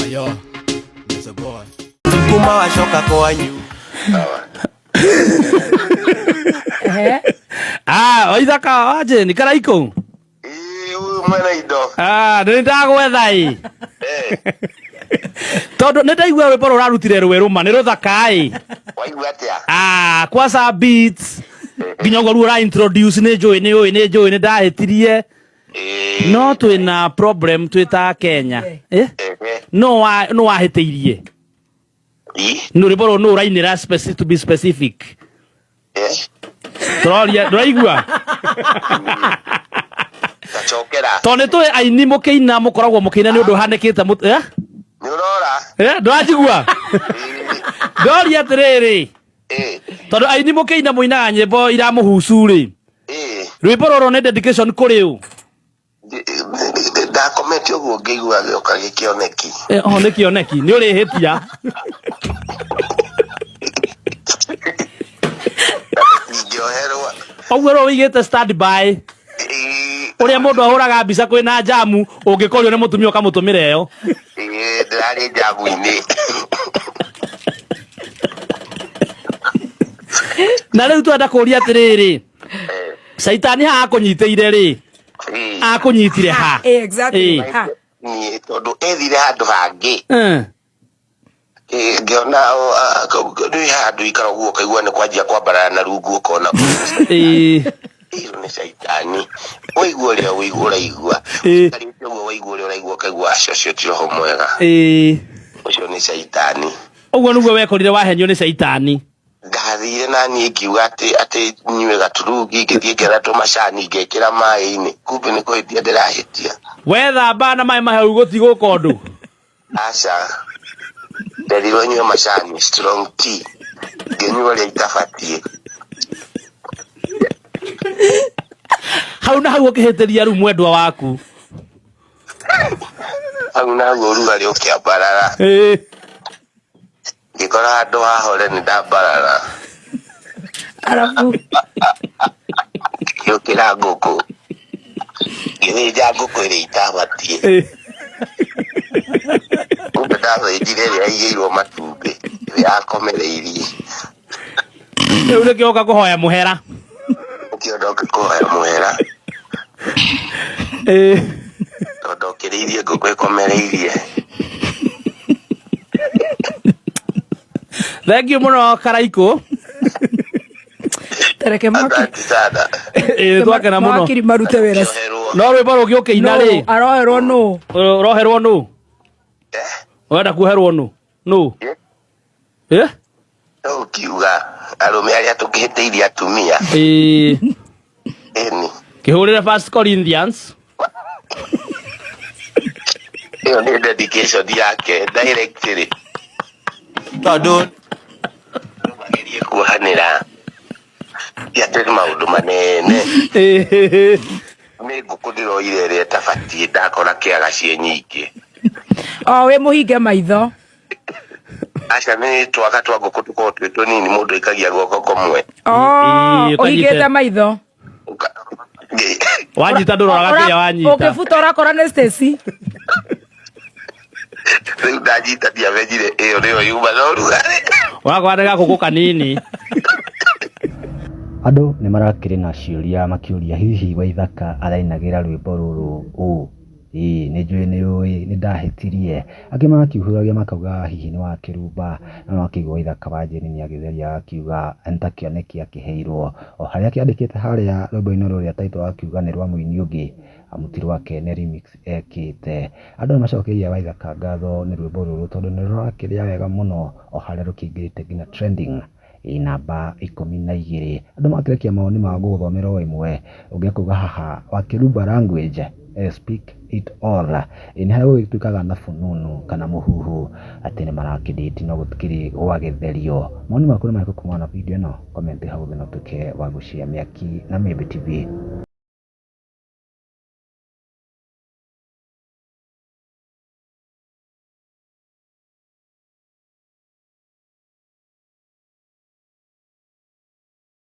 Yo, it's a boy. Kuma wacoka kwanyu. Ehe. Ah, waithaka waje ni karaiko. Ĩĩ, ũyũ mwene indo. Ah, nĩ ndagwetha ĩ. Eh, Tondũ nĩ ndaigua rwĩmbo rũrarutire rwerũ ma nĩ rũthaka ĩ. waigua atĩa? Ah, kwanza beats. Nginya ũguo ruo ũra introduce nĩ njũĩ nĩ ũĩ nĩ njũĩ nĩ ndahĩtirie. Ĩĩ, No twĩna problem twĩ ta Kenya. Eh? ehe. No wa no wahĩtĩirie. Ĩ, Nĩ rwĩmbo rũrũ nũ ũrainĩra to be specific. eh, Tũroria ndũraigua? tacokera. Tondũ nĩ tũĩ aini mũkĩina mũkoragwo mũkĩina nĩ ũndũ ũhanĩkĩte eh? Nĩ ũrora? Eh, ndũranjigua? Ĩĩ, Ndoria atĩrĩrĩ, ĩĩ, tondũ aini mũkĩina mũinaga nyĩmbo iramũhucu rĩ, ĩĩ. rwĩmbo rũrũ nĩ dedication kũrĩ ũ? Ndakomete ũguo ngĩigua gĩoka gĩkĩoneki. Eh, oho nĩ kĩoneki, nĩ ũrĩhĩtia. Ingĩoherwo. Ũguo rĩu ũigĩte stand by. Ĩĩ, Ũrĩa mũndũ ahũraga mbica kwĩna njamu, ũngĩkorio nĩ mũtumia ũkamũtũmĩra ĩyo. ĩĩ, ndĩrarĩ njamu-inĩ. Na rĩu twenda kũria atĩrĩrĩ, caitani haha akũnyitĩire rĩ, Ĩĩ, akũnyitire ha? Eh, exactly. Eh. Ha. niĩ tondũ ethire handũ hangĩ. Eh. Ĩĩ, ngĩona nĩ handũ ikara ũguo ũkaigua nĩ kwanjia kwambarara na rungu ũkona Ĩĩ. ĩyo nĩ caitani waigua ũrĩa ũigua ũraigua Ĩĩ. ũikarĩte ũguo waigua ũrĩa ũraigua ũkaigua aca ũcio ti roho mwega Ĩĩ. ũcio nĩ caitani Ũguo nĩguo wekorire wahenio nĩ caitani. Ndathire na niĩ ngiuga atĩ atĩ nyue gaturungi ngĩthiĩ ngĩetha tũmacani ngĩkĩra maĩ-inĩ kumbe nĩ kũhĩtia ndĩrahĩtia. Wethamba na maĩ mahehu gũtigũka ũndũ. Aca nderirwo nyue macani strong tea ngĩnyua ũrĩa itabatiĩ. Hau na hau ũkĩhĩtĩria rĩu mwendwa waku. Hau na hau ũrugarĩ ũkĩambarara. Ĩĩ. Ngĩkora handũ hahore nĩ ndambarara. Arabu. Ngĩũkĩra ngũkũ ngĩthĩnja ngũkũ ĩrĩa itabatiĩ. Ĩĩ. Kumbe ndathĩnjire ĩrĩa yaigĩirwo matumbĩ ĩrĩa yakomereirie. Rĩu nĩkĩo ũka kũhoya mũhera. Nĩkĩo ndoka kũhoya mũhera. Ĩĩ. Tondũ ndokĩrĩirie ngũkũ ĩkomereirie. Thank you mũno Karaikũ. Tereke mwaki. Asante sana. Ĩĩ twakena mũno. Mawakiri marute wĩra. Kĩoherwo. No rwĩmbo rũngĩ ũkĩina Nũ, rĩ, aroherwo nũ? ũroherwo nũ? Eh, Ũrenda kuoherwo nũ? Nũ? Eh? Eh? No ũkiuga arũme arĩa tũkĩhĩtĩirie atumia. Ĩĩ. Ĩni. Kĩhũrĩre First Corinthians. Ĩyo nĩ dedication yake directly. Tondũ Magerie kuohanĩra. Ti atĩ nĩ maũndũ manene. Ĩĩ. Nĩ ngũkũ ndĩroire ĩrĩa ĩtabatiĩ ndakora kĩaga ciĩ nyingĩ. O wĩ mũhinge maitho. Aca nĩ twaga twa ngũkũ tũkoragwo twĩ tũnini mũndũ aikagia guoko kũmwe. O, Ĩĩ, ũkanyite. ũhingĩte maitho. Wanyita ndũroraga kĩrĩa wanyita. Ũkĩbuta ũrakora nĩ Stacy. Rĩu ndanyita ndiamenyire ĩyo nĩyo yuma na ũrugarĩ. Ũrakora nĩ gakũkũ kanini. Andũ nĩ marakĩrĩ na ciũria makĩũria hihi Waithaka arainagĩra rwĩmbo rũrũ ũũ? Ĩĩ nĩ njũĩ nĩ ũĩ nĩ ndahĩtirie. Angĩ makiuhũragia makauga hihi nĩ wa kĩrumba, no wakĩigua Waithaka wa Jane nĩ agĩtheria akiuga nĩ ta kĩoneki akĩheirwo. O harĩa akĩandĩkĩte harĩa rwĩmbo-inĩ rũrĩa title akiuga nĩ rwa mũini ũngĩ, amu ti rwake nĩ remix ekĩte. Andũ nĩ macokeirie Waithaka ngatho nĩ rwĩmbo rũrũ tondũ nĩ rũrakĩrĩa wega mũno o harĩa rũkĩingĩrĩte nginya trending ĩ namba 12. Andũ makĩrekia mawoni mao ngũgũthomera o ĩmwe, ũngĩ akauga haha Wakĩrumba language speak it all. Ĩ nĩ harĩa gũgĩtuĩkaga na fununu kana mũhuhu atĩ nĩ marakĩdate no gũtikĩrĩ gwagĩtherio. Mawoni maku nĩ marĩkũ kumana na video ĩno? Comment hau thĩ na ũtuĩke wa gũshare mĩaki na Mĩmbi TV.